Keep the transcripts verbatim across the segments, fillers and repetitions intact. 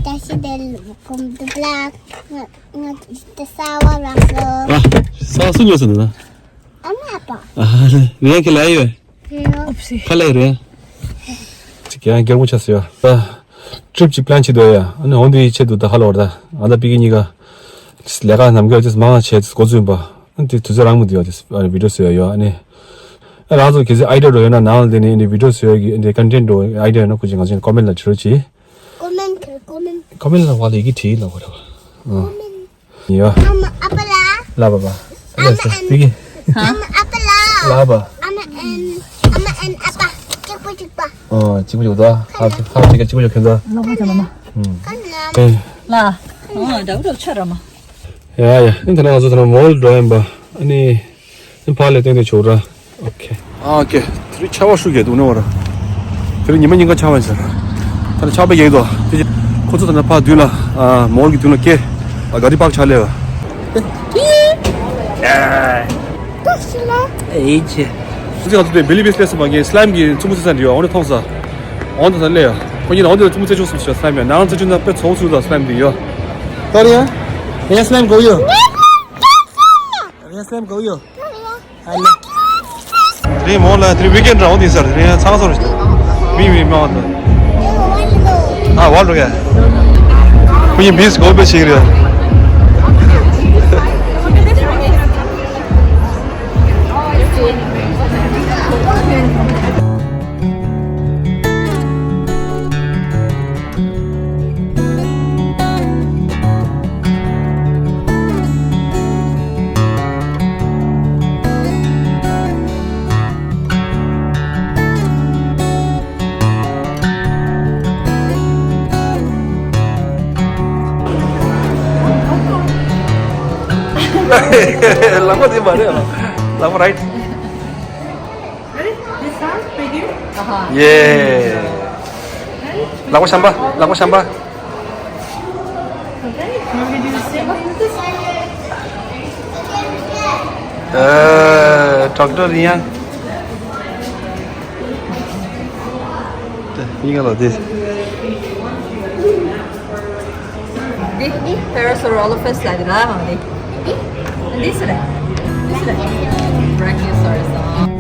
བཀྲ་ཤིས་བདེ་ལེགས། ཀུན་འདུག་ལ། ང་ང་དེ་གསར་པ་རག་སོང་། ཨ། གསར་པ་སུ་ཉོས་སོང་འདི་ན། ཨ་མ་པ། ཨ་ལེ། རེད་ཡ། ཁྱེད་ལ་ཡོད། ཨོབ་སི། ཁ་ལ་རེད་ཡ། ཅིག་ཡང་སྐྱར་མོ་ཆགས་སོང་ཡ། ད་ཊི་རིབ་ཅིག་པི་ལན་བྱེད་འདོད་ཡ། ཨ་ནི་འོ་འདི་ཡི་ཆེད་དུ་ད་ཧ་ལོ་བར་ད་ང་ད་པི་ཀི་གཉིས་ཀ་ལས་ཀ་ནམ་རྒྱུན་ཅིག་མང་བ་བྱས་ཅིག་འགོ་བཙུགས་ཡིན་པ། ཨ་ནི་དེ་དུས་ཚོད་རག་མི་འདུག་ཡ། དེ་ཨ་ནི་བི་ཌི་ཡོ་བཟོ་ཡ་ཡོད། ཨ་ནི་ཨ་རང་ཚོ་གལ་སྲིད་ཨའི་ཌི་ཡ་འགྲོ་ཡོད་ན་ནང་ལ་དེ་ནི་ཨ་ནི་བི་ཌི་ཡོ་བཟོ་ཡ་གི་ཨ་ནི་ཀོན་ཊེན་ཊི་འགྲོ་ཨའི་ཌི་ཡ་ཡོད་ན་ཁུ་ཅིག་ང་ཚོ་ཀོ་མེན་ཊི་ལ་བྲིས་རོགས་གྱིས། ཀོ་མེན་ཊི་ཀོ་མེན་ཊི། ཀོ་མེན་ཊི་ལ་བ་ལ་ཡི་གེ་བྲིས་ལ་བ་ར་བ། ཨ། ཡ། ཨ་མ་ཨ་པ་ལ། ལ་བ་བ། ཨ་མ་ཨན། ཨ་མ་ཨ་པ་ལ། ལ་བ། ཨ་མ་ཨན། ཨ་མ་ཨན་ཨ་པ། གཅིག་པོ་གཅིག་པ། ཨོ། གཅིག་པོ་གཅིག་པ། ཧ་ཧ་གཅིག་གཅིག་པོ་གཅིག་པ། ལ་བ་ལ་མ། ཁ་ལ། ཨེ། ལ། ཨོ། འདྲ་བོ་འདྲ་བོ་ཆ་ར་མ། ཡ་ཡ། ཨ་ནི་ད་ནང་ང་ཚོ་ད་ནང་མོལ་འགྲོ་ཡིན་པ། ཨ་ནི། ཨ་ནི་ཕར་ལ་བསྟན་ཏེ་ཆོག་ར། ཨོ་ཁེ། ཨ་ཨོ་ཁེ། དེ་རིང་ཆར་པ་ཤུགས་རྒྱག་འདུག་ནོ་བ་ར། དེ་རིང་ཉི་མ་ཉིན་གང་ཆར་པ་ཡིན་ས་ར། ད་ནི་ཆར་པ་རྒྱག་གི་འདུག་དེ་རྗེས་ཁོ་ཚོ་ད་ནི་ཕར་མདུན་ལ། ཨ། མོལ་གྱི་མདུན་ལ་སྐྱེལ། ཨ། ག་རི་པག་ཆགས་ལེ་བ། ཨེ་ཆེ། ཁོ་ཚོ་ང་ཚོ་དེ་བི་ལི་བི་སི་ལེ་སི་མ་གི་སི་ལའི་མི་གི་མཚོ་མོ་རྩེ་ས་འདི་ཡོད། འོ་ནི་མཐོང་ས། འོ་ནི་ད་ལེ་ཡ། ཁོ་གཉིས་ལ་འོ་ནི་མཚོ་མོ་རྩེ་ཆོག་སུ་ཤ་སི་ལའི་མི་ཡ། ནང་རྩེ་ཆུ་ན་དཔེ་ཚོགས་ཚུལ་ད་སི་ལའི་མི་འདི་ཡོད། ད་རེ་ཡ། ཡ་སི་ལའི་མི་གོ་ཡོད། ཡ་སི་ལའི་མི་གོ་ཡོད། ཨ་ལེ། དེ་རིང་མོ་ལ་དེ་རིང་ཝིག་ཨེན་ཌི་ར། འོ་དེ་ཡིན་ས་རེད། དེ་རིང་ཚང་སོ་རེད། མི་མི་མང་བ་འདུག་ཨ་བར་འགྲོ་ག་ཁོ་གཉིས་བིས་གོ་པེ་ཞིག་རེད། ལག་པ་དེ་མ་རེད། ལག་པ་རའིཊ། Ready? This arm, right here. ཡེ། Ready? ལག་པ་གཞན་པ། ལག་པ་གཞན་པ། Okay. You want me to do the same thing with this? ཨ། ཌོག་ཊར་རི་ཡང་། ཡིན་ག་ལ་དེ། འདི་འདི་Parasaurolophus ལ་འདི་ལ་འདི། འདི་སུ་རེད། འདི་སུ་རེད། Brachiosaurus ཨ།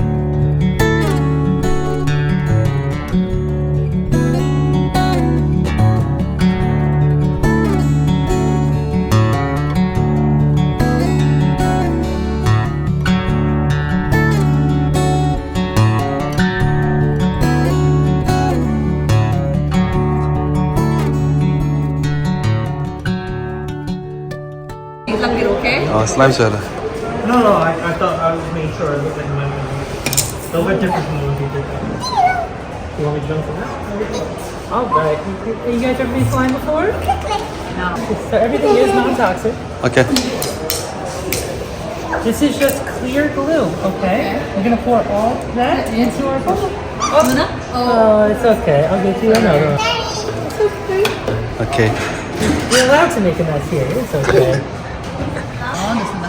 Is that okay? ཨ། སི་ལའི་མི་བཟོས་ལ། No, no, I, I thought, I was making sure it looked like mine. They'll get different from the ones you did that. You want me to jump for that? All right. You, you guys ever been slime before? No. So everything is non-toxic. Okay. This is just clear glue, okay? We're gonna pour all that into our bowl. Oh, no? Oh, it's okay. I'll get you another one. It's okay. Okay. You're allowed to make a mess here. It's okay.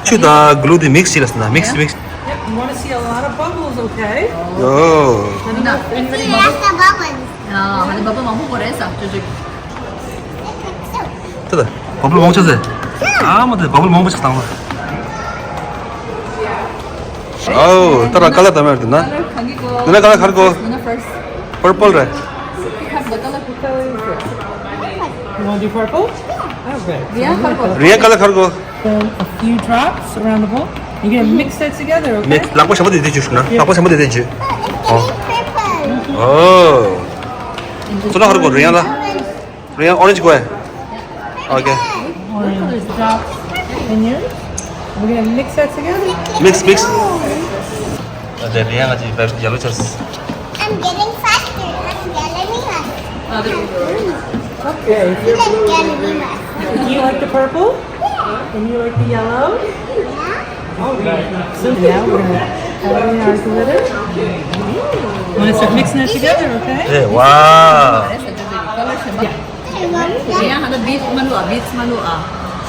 ཆུ་དང་གླུ་དེ་མིག་སི་བྱས་ལ་སོང་ན། མིག་སི། མིག་སི། Yep, you wanna see a lot of bubbles, okay? ཨོ། Let me know if anybody bubbles. ཨ། ཧ་ལས་བ་བ་མང་པོ་གོ་རེད་ས་ཅོ་ཅོ། ད་ད་བ་བུལ་མང་ཆེ་ཟེར། ཨ་མ་དེ་བ་བུལ་མང་པོ་ཆགས་བཏང་ལ། ཨོ། ད་རང་ཀ་ལར་ད་མེད་དེ་ན། འདི་ན་ཀ་ལར་ག་རེ་གོ། Purple རེད། You wanna do purple? Okay. རི་ཡང་ཀ་ལར་ག་རེ་གོ། A few drops around the bowl. You're gonna mix that together, okay? ལག་པ་ཞིམ་པོ་དེ་དེ་འཇུ་ཤོག་ན། ལག་པ་ཞིམ་པོ་དེ་དེ་འཇུ། ཨོ། ཨོ། ཚོ་ན་ག་རེ་གོ། རི་ཡང་ལ། རི་ཡང་orange གོ། Okay. Orange drops in here. We're gonna mix that together. Mix, mix. ཨ་ཅེ། རི་ཡང་ཨ་ཅེ་བེ་ཡེ་ལོ་ཆགས། I'm getting faster. I'm getting faster. Okay. You like getting faster. Do you like the purple? Yeah. And you like the yellow? Yeah. All right. So now we're gonna add in our glitter. I'm gonna start mixing it together, okay? ཨེ། ཝའོ། Yeah. རི་ཡང་ཧ་ད་བིཌ་མ་ལུ་ཨ། བིཌ་མ་ལུ་ཨ།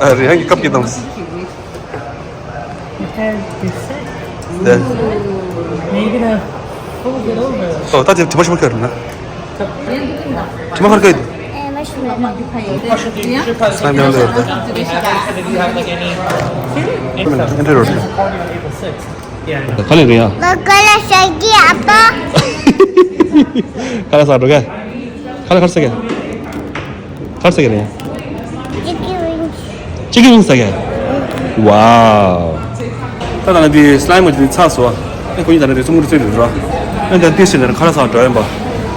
ཨ་རེད། ཡང་གི་ཀབ་ཀྱི་དང་། You have this set? ནས་ནས་ཡིན་ན་ཧོ་གི་རོ་གི། ཨོ་ད་དེ་དེ་མ་ཤི་མ་ཁར་ན། དེ་མ་ཁར་གི། ཨེ་མ་ཤི་མ་ཁར། སང་ཉིན་ལ་ཡོད་ད། ཨེ་འདྲ་རོ་ཤི། ག་ལེ་རེད་ཡ། ཁ་ལག་ཟ་འགྲོ་ག་ཁ་ལག་ཁར་ཟ་ག་ཁར་ཟ་ག་རེད་ཡ། ཅི་ཀི་ཝིང་ཟ་ག་ཝའོ། ད་ད་ནི་དེ་སི་ལའི་མི་དེ་ཚར་སོང་། ཨེ་ཁོ་གཉིས་ད་ནི་དེ་ཚོ་མུར་རྩེ་རེད་ར། ཨེ་ད་དེ་ཟེར་ན་ཁ་ལག་ཟ་འགྲོ་ཡིན་པ།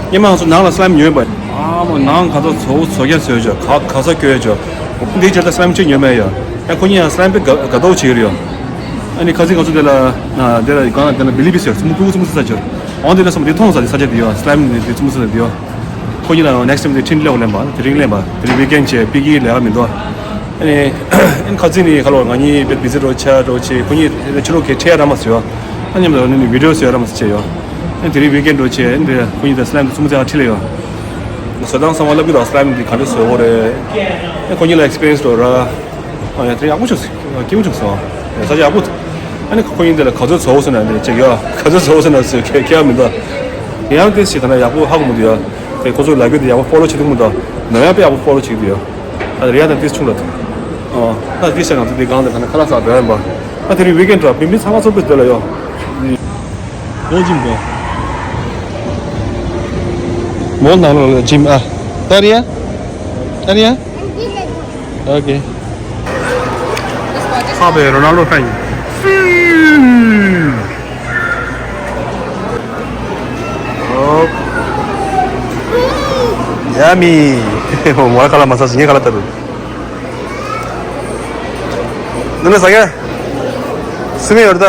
ཉི་མ་ང་ཚོ་ནང་ལ་སི་ལའི་མི་ཉོས་པ། ཨ་མ་ནང་ག་ཚོད་ཚོ་བོ་ཚོ་རྒྱ་ཟོས་ཅོ་ག་ག་ས་སྐྱོ་ཡ་ཅོ། འདི་ཅོ་ད་སི་ལའི་མི་ཅིག་ཉོས་མེད་ཡ། ཨེ་ཁོ་གཉིས་ཡང་སི་ལའི་མི་དཔེ་དགའ་དགའ་དོག་བྱེད་ཀྱི་རེད་ཡ། ཨ་ནི་ཁ་སང་ང་ཚོ་དེ་ལ་ཨ་དེ་ལ་གང་དེ་ལ་བི་ལི་བི་ཟེར་ཚོམ་བུ་ཚོམ་བུ་ཟེར་ས་ཅོ། འོང་དེ་ལ་སོང་དེ་མཐོང་ས་དེ་ས་ཆ་དེ་ཡོད། སི་ལའི་མི་དེ་ཚོམ་བུ་ཟེར་ས་དེ་ཡོད། ཁོ་གཉིས་ལ་ནེག་སི་ཊའིམ་དེ་ཁྲིན་ལེའོ་ལེན་པ་དེ་རིང་ལེན་པ་དེ་རིང་ཝིག་ཨེན་བྱས་པིག་གི་ལས་ཀ་མི་འདུག་ཨ་ནི་ཨ་ནི་ཁ་སང་ནི་ཁ་ལོ་ང་གཉིས་དཔེ་བི་ཟི་འགྲོ་ཆ་འགྲོ་ཆེ་ཁོ་གཉིས་ཕྱི་ལོགས་ཁེ་ཁྲེ་ཡ་ར་མ་སུ་ཡོད། ཨ་མཉམ་དུ་ནི་བི་ཌི་ཡོ་སུ་ཡ་ར་མ་སུ་ཆེ་ཡོད། ཨ་ནི་དེ་རིང་ཝིག་ཨེན་འགྲོ་ཆེ་ཨ་ནི་དེ་ཁོ་གཉིས་དེ་སི་ལའི་མི་དེ་ཚོམ་བུ་ཟེར་ཁྲིད་ལེ་ཡོད། བཟོ་སྟངས་ཚང་མ་ལབ་ཀྱི་འདུག་སི་ལའི་མི་དེ་ག་འདྲ་བཟོ་དགོས་རེད། ཨ་ཁོ་གཉིས་ལ་ཨེག་སི་པི་རི་ཡན་སི་འགྲོ་ར། ཨ་ཡ་དེ་རིང་ཡག་པོ་བྱུང་སོང་། སྐྱིད་པོ་བྱུང་སོང་། ས་ཆ་ཡག་པོ་འདུག་ཨ་ནི་ཁོ་གཉིས་འདི་ལ་ག་ཚོད་བཟོ་བཟོ་ན་འདི་བྱེད་ཀྱི་ཡོད། ག་ཚོད་བཟོ་བཟོ་ན་བཟོས་ཁྱད་ཁྱད་མི་འདུག་ཡང་དེ་ཞིག་ད་ན་ཡག་པོ་ཧ་གོ་མི་འདུག་ཡ། དེ་ཁོ་ཚོ་ལབ་རྒྱུ་དེ་ཡག་པོ་ཕོ་ལོ་བྱེད་ཐུབ་མི་འདུག་ནམ་ཡང་དཔེ་ཡག་པོ་ཕོ་ལོ་བྱེད་ཀྱི་འདུག་ཡ། ཨ་རེ་ཡ་དང་དེ་ཆུང་ལ་ཐུག་ཨ་ད་དེ་ཤ་ང་ཚོ་དེ་གང་དེ་ད་ན་ཁ་ལག་ཟ་བསྡད་ཡོད་པ། ཨ་དེ་རིང་ཝིག་ཨེན་འདྲ་བི་མི་ཚང་མ་ཚོ་དཔེ་དེ་ལ་ཡོད། ལོ་ཇིམ་གོ་མོ་ནང་ལོགས་ལ་ཇིམ་ཨ། ད་རེ་ཡ། ད་རེ་ཡ། ཨོ་ཁེ། ཁ་བའི་རོ་ནལ་ཌོ་ཕེན་ཡིན། ཨོ། ཡ་མི། མོ་ཁ་ལག་མ་ཟ་ཟིན་ངས་ཁ་ལག་ལྟ་རུ། འདི་ནས་ཟ་ག་སུ་མི་ཡོད་ད།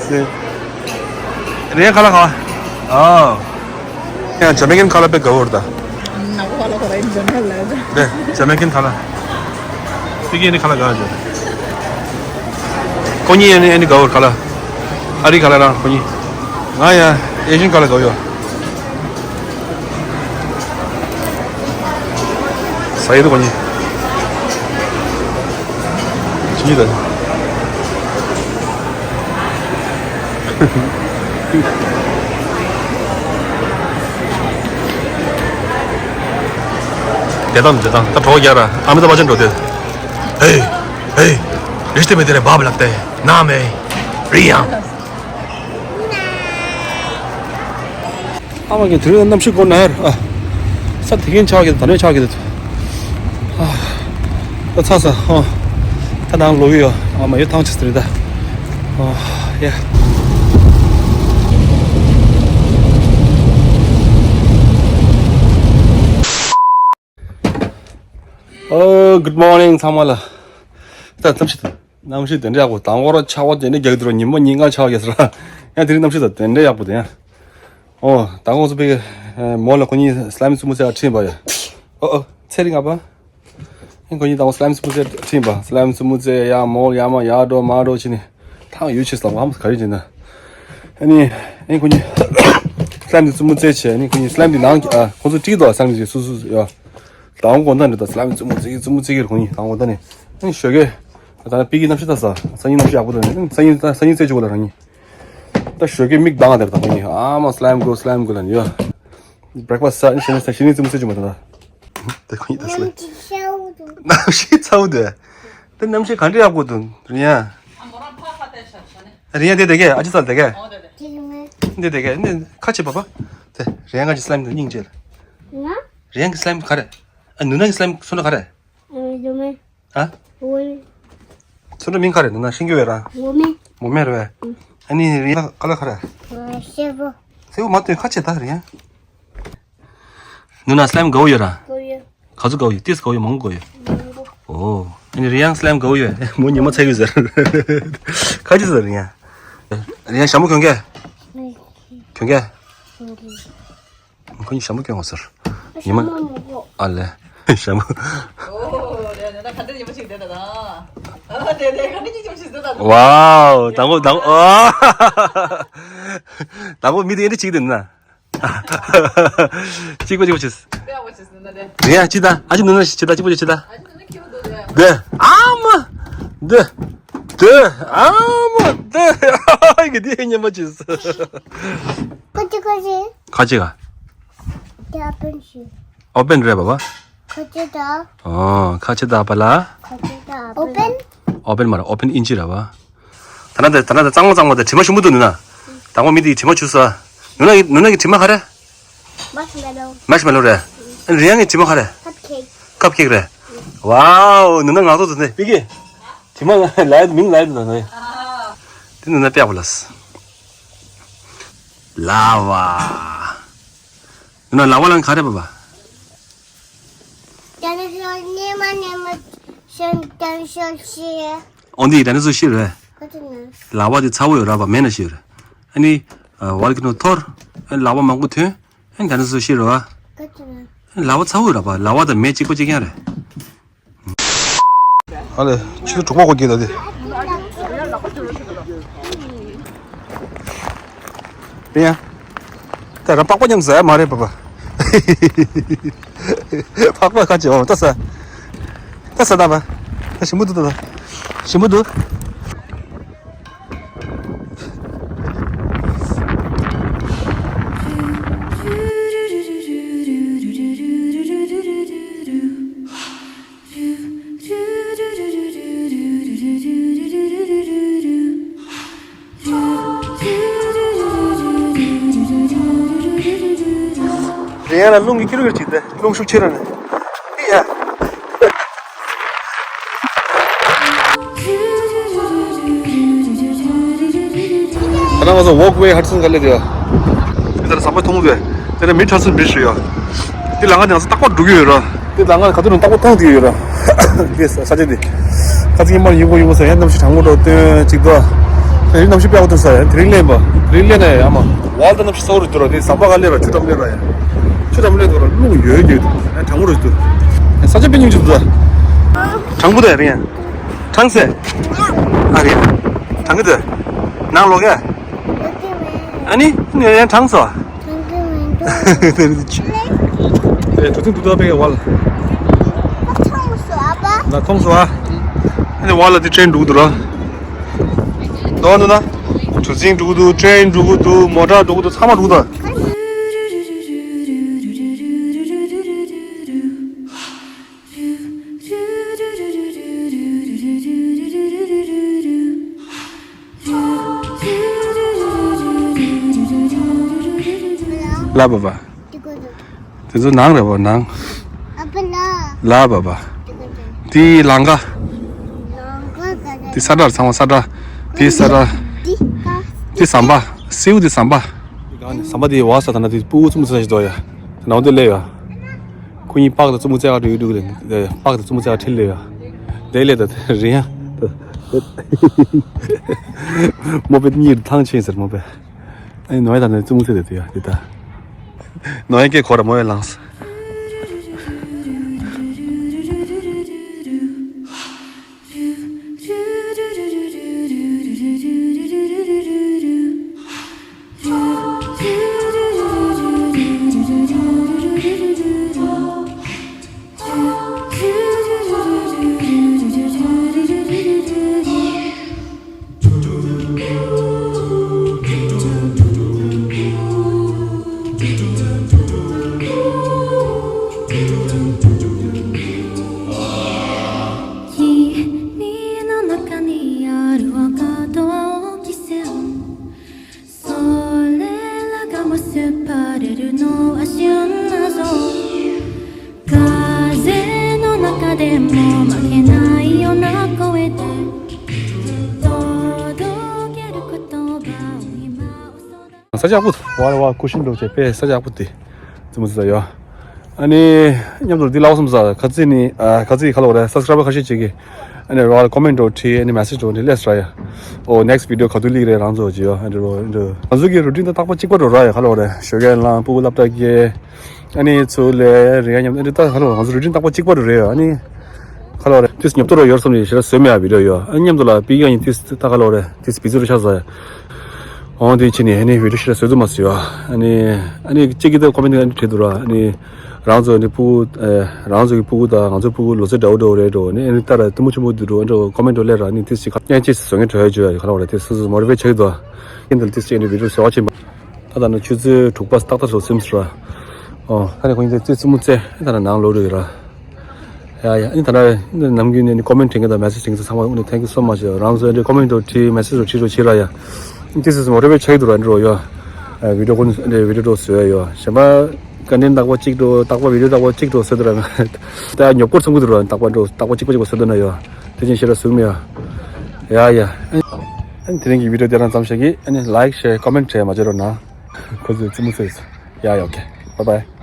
སུ། རེད་ཁ་ལག་ག་ཨོ། ཡང་ཇ་མེ་ཀན་ཁ་ལག་དཔེ་དགའ་བོ་རེད་ད། ནག་པོ་ཁ་ལག་ཁོ་ར་ཡིན་ཟེར་ན་ལ་ད། རེད་ཇ་མེ་ཀན་ཁ་ལག་དེ་གི་ནི་ཁ་ལག་དགའ་བོ། ཁོ་གཉིས་ཡང་ནི་ཨ་ནི་དགའ་བོ་ཁ་ལག་ཨ་རི་ཁ་ལག་རང་ཁོ་གཉིས། ང་ཡང་ཨེ་ཤིན་ཁ་ལག་དགའ་བོ་ཡོད། ཟ་ཡི་འདུག་ཁོ་གཉིས། ཅི་ཡིན་ད། བསྡད་དང་བསྡད་དང་ད་གྲོགས་རྒྱག་ར་ཨ་མི་ཏ་བ་ཅན་འགྲོ་དེ། ཧེ། ཧེ། रिश्ते में तेरे बाप लगते हैं। नाम है रियान। ཨ་མ་གི་དུས་རིང་གནམ་གཤིས་སྒོ་ནར་ཨ། ས་དེ་གིན་ཆགས་ཀྱི་ད་ནས་ཆགས་ཀྱི་འདུག་ཨ། ད་ཚ་ས་ཨ། ད་ནང་ལོག་གི་ཡོད་ཨ་མ་ཡོད་ཐང་ཆད་ཟེར་ད། ཨ། ཡ། ཨོ། Good morning ཚང་མ་ལ། ད་གནམ་གཤིས་གནམ་གཤིས་དེ་འདྲ་ཡག་པོ། དང་པོ་ར་ཆར་པ་དེ་འདྲ་རྒྱག་དུས་ར་ཉི་མ་ཉིན་གང་ཆར་པ་རྒྱག་ས་ར། ཡང་དེ་རིང་གནམ་གཤིས་ད་དེ་འདྲ་ཡག་པོ་དེ་ཡང་། ཨོ། དང་པོ་ཚོ་པའི་མོ་ལ་ཁོ་གཉིས་སི་ལའི་མི་རྩེད་མོ་རྩེ་ཡ་ཁྲིད་པ་ཡ། ཨོ་ཨོ། ཚེ་རིང་ཨ་ཕ། ཨེ་ཁོ་གཉིས་དང་པོ་སི་ལའི་མི་རྩེད་མོ་རྩེ་ཁྲིད་པ། སི་ལའི་མི་རྩེད་མོ་རྩེ་ཡ་མོ་ཡ་མ་ཡ་འགྲོ་མ་འགྲོ་བྱས་ནས་ཐང་ཡོད་ཆེ་སོང་ཨ་མ་ག་རེ་བྱས་ན། ཨ་ནི་ཨེ་ཁོ་གཉིས་སི་ལའི་མི་རྩེད་མོ་རྩེ་བྱས། ཨ་ནི་ཁོ་གཉིས་སི་ལའི་མི་དེ་ནང་གི་ཨ་ཁོ་ཚོ་ཁྲིད་དོ་སི་ལའི་མི་དེ་སུ་སུ་ཡ། དང་པོ་དགོང་དག་ནས་ད་སི་ལའི་མི་རྩེད་མོ་རྩེ་གི་རྩེད་མོ་རྩེ་གི་རེད་ཁོ་གཉིས་དང་པོ་དགོང་དག་ནས། ཨ་ནི་ཞོགས་ཀས་ད་ལྟ་པི་ཀི་གནམ་གཤིས་ད་ས་སང་ཉིན་གནམ་གཤིས་ཡག་པོ་འདུག་ཨ་ནི་སང་ཉིན་ད་སང་ཉིན་རྩེད་བཅུག་གོ་ལ་རང་ཉིད། ད་ཞོགས་ཀས་མིག་གདངས་དེར་ད་ཁོ་གཉིས་ཨ་མ་སི་ལའི་མི་གོ་སི་ལའི་མི་གོ་ལ་ནི་ཡོད། བྷི་རེག་ཕ་སི་ད་ནི་ཞེ་ནི་ཞེ་ནི་རྩེད་མོ་རྩེ་བཅུག་མ་ད་ད། དེ་ཁོ་ཡིན་ད་སླེ། གནམ་གཤིས་ཚ་བོ་འདུག་གནམ་གཤིས་ཚ་བོ་འདུག་དེ་གནམ་གཤིས་ག་འདྲ་ཡག་པོ་འདུག་རི་ཡང་། རི་ཡང་དེ་དེ་གས་ཨ་ཅེ་ས་དེ་གས། འདི་དེ་གས་འདི་ཁ་ཆེ་པ་པ། དེ་རི་ཡང་ག་ཅི་སླེམ་དེ་སྙིང་རྗེ་ལ། ང་། རི་ཡང་གི་སླེམ་ག་རེ། ཨ་ནུ་ན་གི་སླེམ་སུ་ན་ག་རེ། ཨ་ཡོ་མེ། ཨ། འོ་ཡེ། ཚོ་འདྲ་མིང་ག་རེ་ནུ་ན་ཤིང་གི་བས་ར། འོ་མེ། འོ་མེ་རེད་བས། ཨ་ནི་རི་ཡང་ག་ལ་ག་རེ། ཨ་སེ་བོ། སེ་བོ་མ་ཏོན་ཁ་ཆེ་ད་རི་ཡང་། ནུ་ན་སླེམ་དགའ་བོ་ཡོད་ར། དགའ་བོ་ཡོད། ག་ཚོད་དགའ་བོ་ཡོད་ཏིས་དགའ་བོ་ཡོད་མང་པོ་དགའ་བོ་ཡོད། མང་པོ། ཨོ། ཨ་ནི་རི་ཡང་སླེམ་དགའ་བོ་ཡོད་མོ་ཉི་མ་ཚ་གི་ཟེར། ཁ་ཅི་ཟེར་རི་ཡང་། རི་ཡང་ཞྭ་མོ་གྱོན་གས། གྱོན་གས། ཁོ་གཉིས་ཞྭ་མོ་གྱོན་བ་ཟེར། ཉི་མ། ཨ་ལེ། ཞྭ་མོ། ཨོ་རེད་རེད་ད་ག་འདྲ་ཉི་མ་ཞིག་བསྡད་ད་ད། ཨ་དེ་དེ་ག་འདྲ་ཉི་མ་ཞིག་བསྡད་ད། ཝའོ་དང་པོ་དང་པོ་ཨ། དང་པོ་མི་དེ་འདྲ་ཅིག་དེ་ན། གཅིག་པ་གཅིག་པ་ཆིས། རེད་ཡ་ཅི་ད་ཨ་ཅི་ནུ་ན་ཞིག་ཅི་ད་གཅིག་པ་གཅིག་ཅི་ད། འདི་ཨ་མ། འདི། འདི་ཨ་མ་འདི། ཨ་གི་འདི་ཉན་པ་ཆིས། ཁ་ཅི་ཁ་ཅི། ཁ་ཅི་ག། འདི་ཨ་པན་ཞིག་ཨོ་པན་རེད་པ་པ། ཁ་ཆེ་ད། ཨོ། ཁ་ཆེ་ད་པ་ལ། ཁ་ཆེ་ད། ཨོ་པན། ཨོ་པན་མ་རེད་ཨོ་པན་ཨིན་ཇི་རེད་པ། ད་ན་དེ་ད་ན་དེ་གཙང་མ་གཙང་མ་དེ་དྲི་མ་ཞིམ་པོ་འདུག་ནུ་ན། དང་པོ་མི་དེ་གི་དྲི་མ་བྱུག་ས། ནུ་ན་གི་ནུ་ན་གི་དྲི་མ་ག་རེ། མར་ཤི་མེ་ལོ། མར་ཤི་མེ་ལོ་རེད། ཨ་ནི་རི་ཡང་གི་དྲི་མ་ག་རེ། ཁབ་ཁེག་ཁབ་ཁེག་རེད། ཝའོ་ནུ་ན་ངག་ཐོག་ཏུ་ནས་པི་ཀི། དྲི་མ་ལ་ལ་མིང་ལ་ཡོད་ནུ་ན། དེ་ནུ་ན་པེ་ཨ་པ་ལ་སི། ལ་བ། ཡིན་ན་ལག་པ་ལ་ག་རེ་བབ་པ། ད་ནི་ཤོར་ནི་མ་ནི་མ་ཤོར་ད་ནི་ཤོར་ཤི། འོ་འདི་ད་ནི་སུ་ཤི་རེད། ཁ་ཆེ་ན། ལག་པ་དེ་ཚ་བོ་ཡོད་ར་བ་མེད་ན་ཤི་རེད། ཨ་ནི། ཝལ་ཀི་ནོ་ཐོར། ཨ་ནི་ལག་པ་མང་པོ་ཐོན། ཨ་ནི་ད་ནི་སུ་ཤི་རེད་བ། ཁ་ཆེ་ན། ཨ་ནི་ལག་པ་ཚ་བོ་ཡོད་ར་བ་ལག་པ་དང་མེ་གཅིག་པ་གཅིག་རྐྱང་རེད། ཨ་ལེ། ཆུ་ཚོད་དྲུག་པ་འགོར་གྱི་ལ་དེ། ཡ། ད་རང་པགས་པ་མཉམ་ཟ་ཡ་མ་རེད་པ་པ། པགས་པ་ཁ་ཅིག་འོ་ད་ཟ། ད་ཟ་ད་པ། ད་ཞིམ་པོ་འདུག་ད་ད། ཞིམ་པོ་འདུག་རེད་ཡ་ལ་རླུང་གི་ཁྱི་རུ་ཁྱི་ཅིག་དེ་རླུང་ཤུགས་ཆེ་ར་ནས་ཡ། ད་ནང་ང་ཚོ་ཝོག་ཝེ་ཧ་ཊི་སན་ག་ལེ་དེ་ཡ། དེ་ལྟར་ཟམ་པ་མཐོང་གི་དེ་ནས་མི་ཁྲ་སུན་བིར་ཞུ་ཡ། དེ་ལ་ང་ནང་ཚོ་རྟག་པར་འགྲོ་གི་ཡོད་ར། དེ་ལ་ང་ག་དུས་ནང་རྟག་པར་མཐོང་བསྡད་ཡོད་ར། དེ་ས་ཆ་དེ། ཁ་ཚིག་ཉི་མར་ཡིན་གོ་ཡིན་གོ་ཟེར་ཡ་གནམ་གཤིས་གྲང་མོ་འགྲོ་སྟོན་ཅིག་ཏུ། དེ་རིང་གནམ་གཤིས་དཔེ་ཡག་པོ་འདུག་ཟེར་ཡ་དེ་རིང་ལེན་པ། དེ་རིང་ལེན་ན་ཡ་མ། ཝལ་དང་གནམ་གཤིས་གསལ་བོ་རེད་འདུག་ར་དེ་ཟམ་པ་ག་ལེ་ར་ཆུ་འགྲམ་ལེ་ར་ཡ། ཆུ་འགྲམ་ལེ་འདུག་ར་རླུང་ཡོད་ཡོད་འདུག་ཡ་གྲང་མོ་རེད་འདུག་ས་ཆ་དཔེ་སྙིང་རྗེ་འདུག་ད། གྲང་པོ་དེ་རིང་ཡ། གྲང་སེ། ཨ་རེད། གྲང་གི་འདུག་ནང་ལོག་གས། ཨ་ནི་ནི་ཡང་གྲང་སོ། དེ་དུ་ཐུང་དུ་ཐུང་པའི་ཝལ། ལ་ཐོང་སོ་ཨ། ཨ་ནི་ཝལ་ལ་དེ་ཊྲེན་འགྲོ་གི་འདུག་ར། དོ་འདུག་ན། གྲུ་གཟིངས་འགྲོ་གི་འདུག་ཊྲེན་འགྲོ་གི་འདུག་མོ་ཊ་འགྲོ་གི་འདུག་ཚང་མ་འགྲོ་གི་འདུག་ལ་བ་བ། དེ་ཚོ་ནང་རེད་བ་ནང་། ལ་བ་བ། དེ་ལང་ཀ། དེ་ས་བཀྲ་ཚང་མ་ས་བཀྲ། དེ་ས་བཀྲ། དེ་ཟམ་པ། སེའུ་དེ་ཟམ་པ། ཟམ་པ་དེ་བ་ས་ད་ན་དེ་སྤུ་གུ་ཚོ་མི་ཚོ་ཞིག་འདུག་ཡ། ནང་དེ་ལས་ཡ། ཁོ་གཉིས་པགས་དང་རྩེད་མོ་རྩེ་ག་འགྲོ་གི་འདུག་ལས། པགས་དང་རྩེད་མོ་རྩེ་ག་ཁྲིད་ལས་ཡ། དེ་ལས་ད་རེད་ཡ། མོ་པེ་གཉིས་ཐང་ཆེན་ཟེར་མོ་པེ། ཨ་ནི་ནོ་ཡ་ད་ནི་རྩེད་མོ་རྩེ་དེ་དུ་ཡ་དེ་ད། ནོ་ཡ་སྐད་གོ་ར་མོ་ཡ་ལངས། ས་ཆ་ཡག་པོ་འདུག་ཝ་ཝ་ཀུ་ཤིན་འགྲོ་བྱས་པས་ས་ཆ་ཡག་པོ་དེ་ཙི་མོ་ཙི་ཡོད། ཨ་ནི་མཉམ་དུ་འདི་ལབ་སོང་ཙང་ཁ་ཚིག་ནི་ཨ་ཁ་ཚིག་ག་ལ་བ་རེད། སབ་སི་ཀ་རབ་བར་ཁ་ཤས་ཅིག་གིས་ཨ་ནི་ར་ཀོ་མེན་ཊི་འགྲོ་བྲིས། ཨ་ནི་མེ་སེ་ཇི་འགྲོ་འདི་ལས་སི་ར་ཡ། ཨོ་ནེག་སི་བི་ཌི་ཡོ་ག་དུས་སླེབས་རེད། རང་ཚོ་ཅི་ཡོད་ཨ་འདྲ་རོ་འདྲ། ང་ཚོ་གི་རུ་ཊིན་དང་རྟག་པ་གཅིག་པ་འགྲོ་ར་ཡ། ག་ལ་བ་རེད། ཞོགས་ཀས་ལངས། སྤུ་གུ་སློབ་གྲྭ་སྐྱེལ། ཨ་ནི་ཚུར་ལས་རེད་ཡ། མཉམ་དུ་ཨ་འདྲ་ད་ག་ལ་བ་ང་ཚོ་རུ་ཊིན་རྟག་པ་གཅིག་པ་འགྲོ་རེད་ཡ། ཨ་ནི་ག་ལ་བ་རེད། ཏིས་ཉོབ་ཏོ་ར་ཡོད་བསམ་ནས་ཞེ་དྲག་བཟོས་མེད་ཡ་བི་ཌི་ཡོ་ཡོད། ཨ་ནི་མཉམ་དུ་ལ་པི་ཡ་ཡིན་ཏིས་ད་ག་ལ་བ་རེད། ཏིས་བི་ཛི་རུ་ཆགས་ས་ཡ། འོང་དེ་ཕྱིན་ནས་ཨ་ནི་བི་ཌི་ཡོ་ཞེ་དྲག་བཟོས་ཐུབ་མ་སོང་ཡ། ཨ་ནི་ཨ་ནི་གཅིག་གིས་ད་ཀོ་མེན་ཊི་ཨ་ནི་བྲིས་འདུག་ར། ཨ་ནི་རང་ཚོ་ནི་སྤུ་གུ་ཨེ་རང་ཚོ་གི་སྤུ་གུ་དང་ང་ཚོའི་སྤུ་གུ་ལོ་ཚད་འདྲ་བོ་འདྲ་བོ་རེད་འགྲོ། ཨ་ནི་ཨ་ནི་ལྟར་གཏི་མུག་ཆེན་པོ་འདུག་འགྲོ་འགྲོ་ཀོ་མེན་ཊི་སླེབས་ར། ཨ་ནི་ཏིས་ཅིག་ཁ་སྙན་ཅིག་བཟོ་མཁན་གྲོས་བྱོས་ཡ། ག་ལ་བ་རེད། ཏིས་སོ་སོ་མོ་ཊི་ཝེ་ཊི་བྱེད་ཀྱི་འདུག་ཨ་ནི་ཏིས་ཅིག་ཨ་ནི་བི་ཌི་ཡོ་བཟོ་བ་ཕྱིན་པ། ད་ལྟ་ནི་ཆུ་ཚོད་དྲུག་པ་ཏག་ཏག་ལ་ཟིན་སོང་ར། ཨོ་ད་ནི་ཁོང་ཚོ་ཙི་ཙི་མོ་ཙེ་ད་ནི་ནང་ལོག་འགྲོ་གི་ར། ཡ་ཡ། ཨ་ནི་ད་ལྟ་ནམ་རྒྱུན་ནས་ནི་ཀོ་མེན་ཊི་བྲིས་མཁན་དང་མེ་སེ་ཇི་བྲིས་མཁན་ཚང་མ་ཨ་ནི་thank you so much། རང་ཚོ་ཨ་ནི་ཀོ་མེན་ཊི་འདྲ་བྲིས་མེ་སེ་ཇི་འདྲ་བྲིས་རོགས་བྱེད་ར་ཡ། ཨ་ནི་ཏིས་སོ་སོ་མོ་ཊི་ཝེ་ཊི་བྱེད་ཀྱི་འདུག་ར། འགྲོ་ཡ། ཨ་བི་ཌི་ཡོ་ཀོན་ཨ་ནི་བི་ཌི་ཡོ་འགྲོ་བཟོ་ཡ་ཡོད། གཞན་པ་ཀོན་ཊེན་ཊི་རྟག་པ་གཅིག་འགྲོ། རྟག་པ་བི་ཌི་ཡོ་རྟག་པ་གཅིག་འགྲོ་བཟོས་འདུག་ར། ད་ཉོབ་སྐོར་ཚང་གི་འདུག་ར། རྟག་པ་འགྲོ་རྟག་པ་གཅིག་པ་གཅིག་པ་བཟོས་འདུག་ན་ཡོད། དེ་བཞིན་ཞེ་དྲག་བཟོས་མེད་ཡ། ཡ་ཡ། ཨ་ནི་དེ་རིང་གི་བི་ཌི་ཡོ་དེ་རང་ཙམ་ཞིག་གིས། ཨ་ནི་ལའིཀ་ཤེར་ཀོ་མེན་ཊི་བྱས་མ་བརྗེད་རོགས་གནང་། ཁོ་ཚོས་ཙི་མོ་ཙི་ཡ་ཡ། ཨོ་ཁེ། བྷའི་བྷའི།